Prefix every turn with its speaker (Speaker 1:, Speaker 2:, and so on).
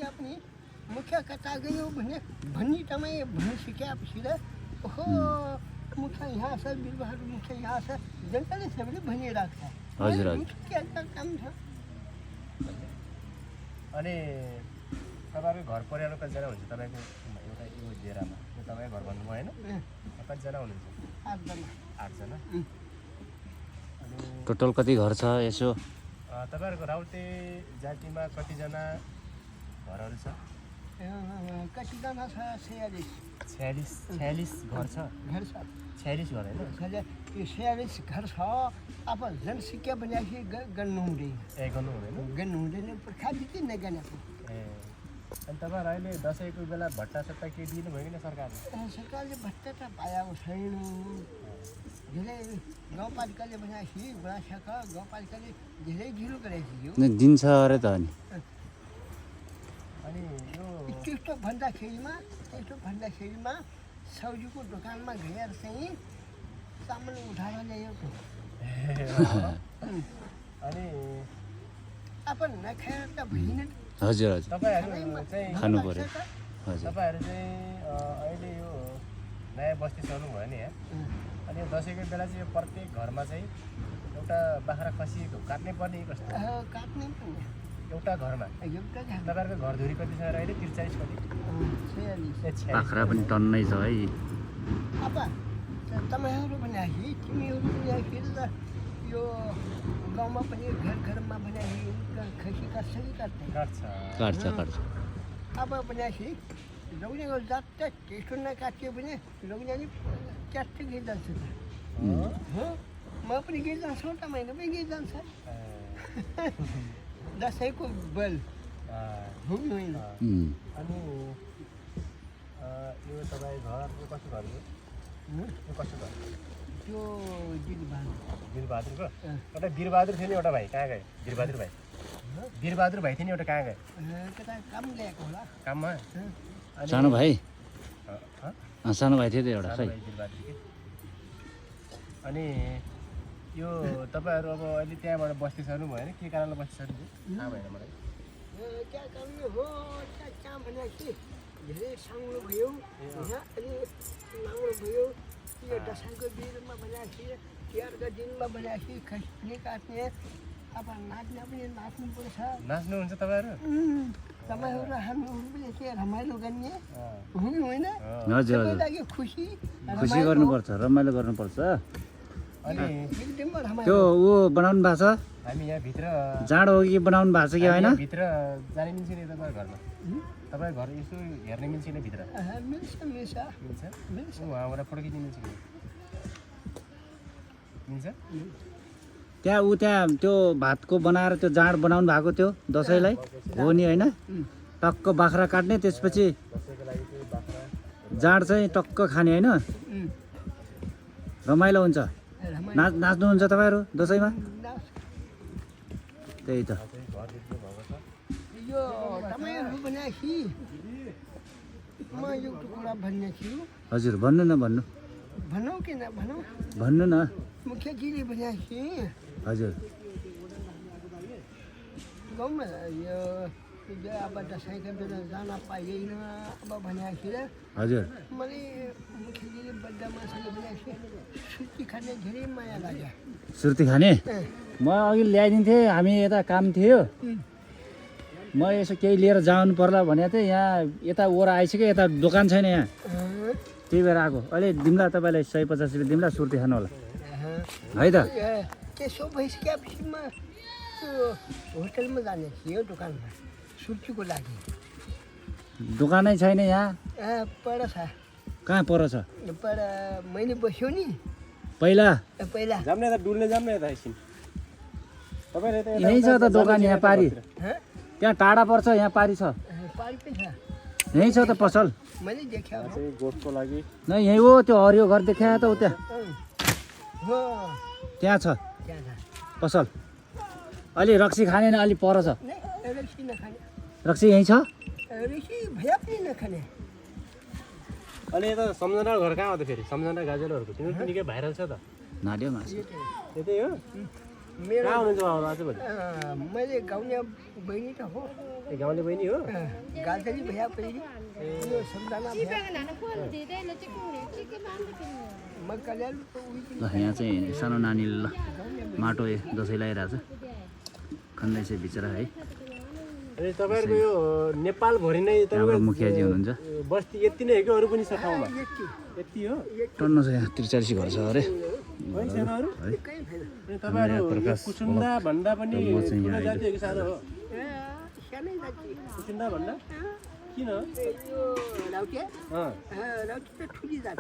Speaker 1: सिक्दा पनि मुखिया कता गयो भन्ने तपाईँ भन्नु सिकेपछि त ओहो मुखिया यहाँ छ बिरुवाहरू मुखिया यहाँ छ जनताले सबैले भनिरहेको छ
Speaker 2: हजुर
Speaker 1: मुखियाको काम छ
Speaker 3: अनि तपाईँको घर परिवार कतिजना हुन्छ तपाईँको एउटा यो डेरामा तपाईँको घर भन्नुभयो होइन कतिजना हुनुहुन्छ
Speaker 1: 8 जना
Speaker 3: 8 जना अनि
Speaker 2: टोटल कति घर छ यसो
Speaker 3: तपाईँहरूको राउटे जातिमा कतिजना घरहरू छ
Speaker 1: कतिजना छ
Speaker 3: 46 घर छ
Speaker 1: घर छ
Speaker 3: 46 घर होइन
Speaker 1: यो 46 घर छ अब जनसङ्ख्या भनेपछि गर्नु हुँदैन
Speaker 3: ए गर्नु हुँदैन
Speaker 1: खालि नगर्ने
Speaker 3: ए अनि तपाईँहरू अहिले दसैँको बेला भट्टासट्टा के दिनुभयो कि सरकारले
Speaker 1: सरकारले भत्ता त पाएको छैन धेरै गाउँपालिकाले भनेपछि गुणासाका गाउँपालिकाले धेरै ढिलो गराइदियो
Speaker 2: दिन्छ अरे त
Speaker 3: अनि यो
Speaker 1: त्यस्तो भन्दाखेरिमा सब्जीको दोकानमा गएर चाहिँ सामान उठाएर ल्यायो
Speaker 3: अनि
Speaker 1: अब नखाएर त भएन
Speaker 2: हजुर हजुर
Speaker 3: तपाईँहरू चाहिँ
Speaker 2: खानु पर्यो हजुर
Speaker 3: तपाईँहरू चाहिँ अहिले यो नयाँ बस्ती चल्नु भयो नि यहाँ अनि यो दसैँको बेला चाहिँ यो प्रत्येक घरमा चाहिँ एउटा बाख्रा खसी काट्नै पर्ने कस्तो
Speaker 1: काट्ने पनि
Speaker 3: एउटा घरमा
Speaker 1: एउटा
Speaker 3: तपाईँहरूको घरधुरी कति छ अहिले 43 कति
Speaker 1: 46
Speaker 2: बाख्रा पनि टन्नै छ है
Speaker 1: अब तपाईँहरू भनेपछि तिमीहरू भनेपछि त यो गाउँमा पनि घरमा भनेपछि खसी काट्छ कि
Speaker 3: काट्छ
Speaker 2: काट्छ
Speaker 1: अब भनेपछि लौनीको जात त त्यस्तो नकाट्यो भने लौनी नि ट्याक्कै गई जान्छ म पनि गई जान्छु तपाईँहरू पनि गई जान्छ दसैँको बल घुम्नु होइन
Speaker 3: अनि यो तपाईँ घर कस्तो घर यो कस्तो घर
Speaker 1: त्यो
Speaker 3: वीरबहादुरको एउटा वीरबहादुर थियो नि एउटा भाइ कहाँ गयो वीरबहादुर भाइ थियो नि एउटा कहाँ गयो
Speaker 1: कता काम ल्याएको होला
Speaker 3: काममा
Speaker 2: सानो भाइ थियो त एउटा खै
Speaker 3: वीरबहादुर के अनि यो तपाईँहरू अब अहिले त्यहाँबाट बस्ती सर्नु भयो नि के कारणले बस्ती सर्नु थाहा भएन मलाई
Speaker 1: त्यहाँ काम हो त्यहाँ भनेपछि धेरै साङ्लो भयो होइन अनि राम्रो भयो यो दसैँको बिरुमा भनेपछि तिहारको दिनमा भनेपछि खसी पनि काट्ने अब नाच्ने पनि नाच्नुपर्छ
Speaker 3: नाच्नुहुन्छ तपाईँहरू
Speaker 1: तपाईँहरू हामीहरू पनि के रमाइलो गर्ने हुनु होइन
Speaker 2: हजुर
Speaker 1: सबैको
Speaker 2: हजुर
Speaker 1: लागि खुसी
Speaker 2: खुसी गर्नुपर्छ रमाइलो गर्नुपर्छ
Speaker 3: अनि
Speaker 1: एकदम रमाइलो
Speaker 2: त्यो ऊ बनाउनु भएको छ
Speaker 3: हामी यहाँभित्र
Speaker 2: जाँड हो कि बनाउनु भएको छ कि होइन
Speaker 3: भित्र जाने मिल्छ नि तपाईँको घरमा तपाईँ घर यसो हेर्ने मिल्छ नि भित्र
Speaker 1: मिल्छ
Speaker 3: मिल्छ
Speaker 1: मिल्छ
Speaker 3: उहाँबाट फोटो खिच्नु मिल्छ कि मिल्छ
Speaker 2: त्यहाँ त्यो भातको बनाएर त्यो जाँड बनाउनु भएको थियो दसैँलाई हो नि होइन टक्क बाख्रा काट्ने त्यसपछि
Speaker 3: दसैँको लागि चाहिँ बाख्रा
Speaker 2: जाँड चाहिँ टक्क खाने होइन रमाइलो हुन्छ नाच्नुहुन्छ तपाईँहरू दसैँमा त्यही त
Speaker 3: चाहिँ घर देख्नु भएको छ
Speaker 1: यो तपाईँहरू भनेपछि म एउटा कुरा भन्ने छु
Speaker 2: हजुर भन्नु न भन्नु
Speaker 1: भनौँ कि नभनौँ
Speaker 2: भन्नु न
Speaker 1: मुखियाजीले भनेपछि
Speaker 2: हजुर
Speaker 1: गाउँमा यो अब दसैँको बेला जान पाइएन अब भनेपछि
Speaker 2: हजुर
Speaker 1: मैले मुखियाजीले बड्डा मान्छेले भनेपछि सुती खाने धेरै माया लाग्यो
Speaker 2: सुर्ती खाने म अघि ल्याइदिन्थेँ हामी यता काम थियो म यसो केही लिएर जानु पर्ला भनेको थिएँ यहाँ यता ओर आइसक्यो यता दोकान छैन यहाँ त्यही भएर आएको अहिले दिउँला तपाईँलाई 150 रुपियाँ दिउँला सुर्ती खानु होला है त
Speaker 1: त्यसो भइसकेपछि म त्यो होटलमा जाने थियो दोकानमा सुर्तीको लागि
Speaker 2: दोकानै छैन यहाँ
Speaker 1: पर छ
Speaker 2: कहाँ पर छ
Speaker 1: पर मैले बस्यो नि
Speaker 2: पहिला
Speaker 1: पहिला
Speaker 3: जाम्ने त डुल्ने जाम्ने त एकछिन तपाईँले त
Speaker 2: यहीँ छ त दोकान यहाँ पारी त्यहाँ टाढा पर्छ यहाँ पारी छ
Speaker 1: पार्कै छ
Speaker 2: यहीँ छ त पसल
Speaker 1: मैले देखाएको
Speaker 3: चाहिँ गोठको लागि
Speaker 2: न यहीँ हो त्यो हरियो घर देखायो त उ त्यहाँ
Speaker 1: हो
Speaker 2: त्यहाँ छ
Speaker 1: त्यहाँ छ
Speaker 2: पसल अलि रक्सी खाने न अलि पर छ
Speaker 1: रक्सी नखाने
Speaker 2: रक्सी यहीँ छ
Speaker 1: रक्सी भए पनि नखाने
Speaker 3: अनि यता सम्झना घर कहाँ हो त फेरि सम्झना गाजेलहरूको तिनीहरू पनि निकै भाइरल छ त
Speaker 2: नाड्यो मासु
Speaker 3: त्यतै हो
Speaker 1: मेरो
Speaker 3: कहाँ हुनुहुन्छ उहाँहरू आज भोलि
Speaker 1: मैले गाउने बहिनी त हो
Speaker 3: गाउँले बहिनी हो
Speaker 1: गाजरी भैया पहिरी यो सम्झना भैया म कल्याण
Speaker 2: ल यहाँ चाहिँ सानो नानीले ल माटो दसैँ लगाइरहेछ खन्दैछ बिचरा है।
Speaker 3: अनि तपाईँहरूको यो नेपालभरि नै
Speaker 2: हाम्रो मुखियाजी हुनुहुन्छ।
Speaker 3: बस्ती यति नै हो कि अरू पनि छ ठाउँमा यति हो
Speaker 2: टन्न छ यहाँ 43 घर छ अरे
Speaker 3: कोही छैन अरू
Speaker 2: है।
Speaker 3: अनि तपाईँहरू कुसुन्डा भन्दा पनि ठुलो जाति हो कि सानो हो
Speaker 1: सानै जाति
Speaker 3: कुसुन्डा भन्दा किन
Speaker 1: यो राउटे
Speaker 3: अँ
Speaker 1: राउटे त ठुली जात